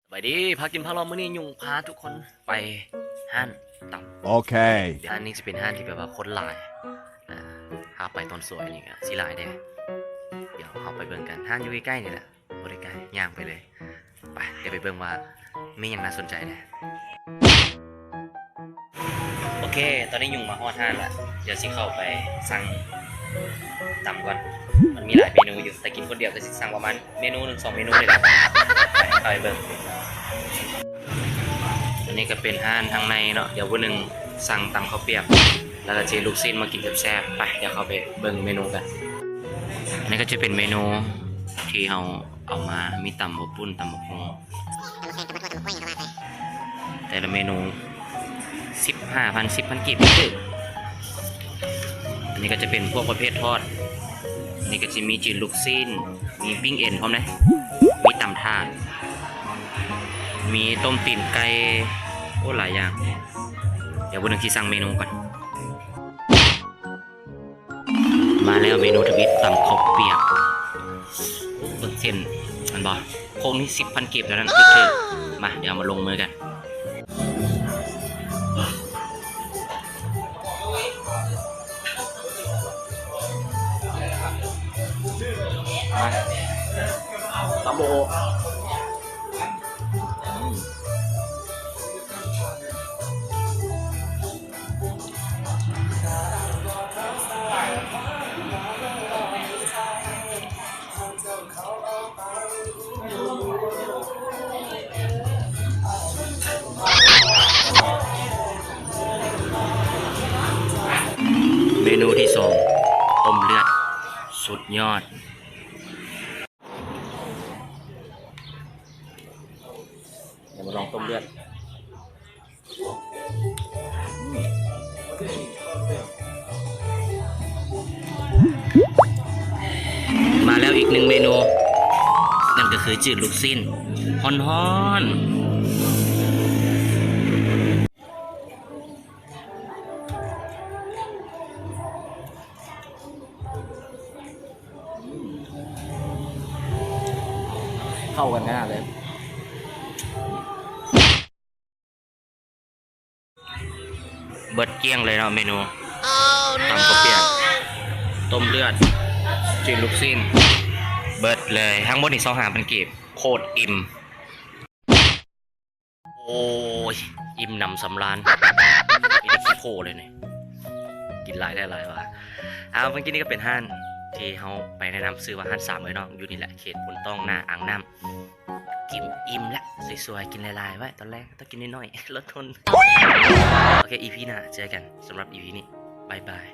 ສະບາຍດີ ພາກິນພາເລາະ ມື້ນີ້ຍຸ່ງພາທຸກຄົນໄປຮ້ານຕຳ. ໂອເຄ ຮ້ານນີ້ຈະເປັນຮ້ານທີ່ແບບວ່າຄົນຫຼາຍ ອ່າ ຖ້າໄປຕອນສວຍນີ້ກະຊິຫຼາຍແດ່. ດຽວເຮົາໄປເບິ່ງກັນ ຮ້ານຢູ່ໃກ້ໆນີ້ແຫຼະ ບໍ່ໄດ້ໄກ ຍ່າງໄປເລີຍ. ໄປ ດຽວໄປເບິ່ງວ່າມີຫຍັງໜ້າສົນໃຈແດ່. ໂອເຄ ຕອນນີ້ຍຸ່ງມາຮອດຮ້ານລະ ດຽວຊິເຂົ້າໄປສັ່ງຕຳກ່ອນ. ມັນມີຫຼາຍເມນູຢູ່ ແຕ່ກິນຄົນດຽວກະຊິສັ່ງປະມານເມນູໜຶ່ງສອງເມນູນີ້ແຫຼະ. ໄປ ເຂົ້າໄປເບິ່ງ. ອັນນີ້ກະເປັນຮ້ານທາງໃນເນາະ ດຽວຜູ້ໜຶ່ງສັ່ງຕຳເຂົ້າປຽກ ລະກະຊິລູກຊີ້ນມາກິນແຊບໆ. ໄປ ດຽວເຂົ້າໄປເບິ່ງເມນູກັນ. ອັນນີ້ກະຈະເປັນເມນູທີ່ເຮົາເອົາມາ ມີຕຳເຂົ້າປຸ້ນ ຕຳບັກຫຸ່ງ ແຕ່ລະເມນູສິບຫ້າພັນ ສິບພັນກີບຖືກ. ອັນນີ້ກະຈະເປັນພວກປະເພດທອດ ອັນນີ້ກະຈະມີຈືນລູກຊີ້ນ ມີປີ້ງເອັນພ້ອມເດ້ ມີຕຳຖາດ ມີຕົ້ມຕີນໄກ່ ໂອ້ ຫຼາຍຢ່າງ. ດຽວຜູ້ໜຶ່ງຊິສັ່ງເມນູກ່ອນ. ມາແລ້ວເມນູທຳອິດ ຕຳເຂົ້າປຽກ. ເບິ່ງເສັ້ນ ແມ່ນບໍ່? ໂຄກນີ້ສິບພັນກີບເທົ່ານັ້ນ ຖືກໆ. ມາ ດຽວເຮົາມາລົງມືກັນ. ມາ ຕຳໂບະ. ເມນູທີສອງ ຕົ້ມເລືອດ ສຸດຍອດ. ດຽວມາລອງຕົ້ມເລືອດ. ມາແລ້ວອີກໜຶ່ງເມນູ ນັ້ນກະຄືຈືນລູກຊີ້ນ ຮ້ອນໆ. ເຂົ້າກັນຂະໜາດເລີຍ. ເບິດກ້ຽງເລີຍເນາະເມນູ ຕຳເຂົ້າປຽກ ຕົ້ມເລືອດ ຈືນລູກຊີ້ນ ເບິດເລີຍ. ທັງໝົດນີ້ຊາວຫ້າພັນກີບ ໂຄດອີ່ມ. ໂອ້ຍ ອີ່ມໜຳສຳລານ ມີແຕ່ຂີ້ໂພເລີຍນີ້ ກິນຫຼາຍແທ້ຫຼາຍວ່າ. ເອົາ ເມື່ອກີ້ນີ້ກະເປັນຮ້ານທີ່ເຮົາໄປແນະນຳ ຊື່ວ່າຮ້ານສາມເອີຍນ້ອງ ຢູ່ນີ້ແຫຼະ ເຂດໂພນຕ້ອງ ໜ້າອ່າງນ້ຳ. ກິນອີ່ມແລ້ວ ສວຍໆ ກິນຫຼາຍໆ ໄວ້ຕອນແລງ ຕ້ອງກິນໜ້ອຍໆ ລົດທົນ. ໂອເຄ ອີພີໜ້າເຈີກັນ ສຳລັບອີພີນີ້ ບາຍບາຍ.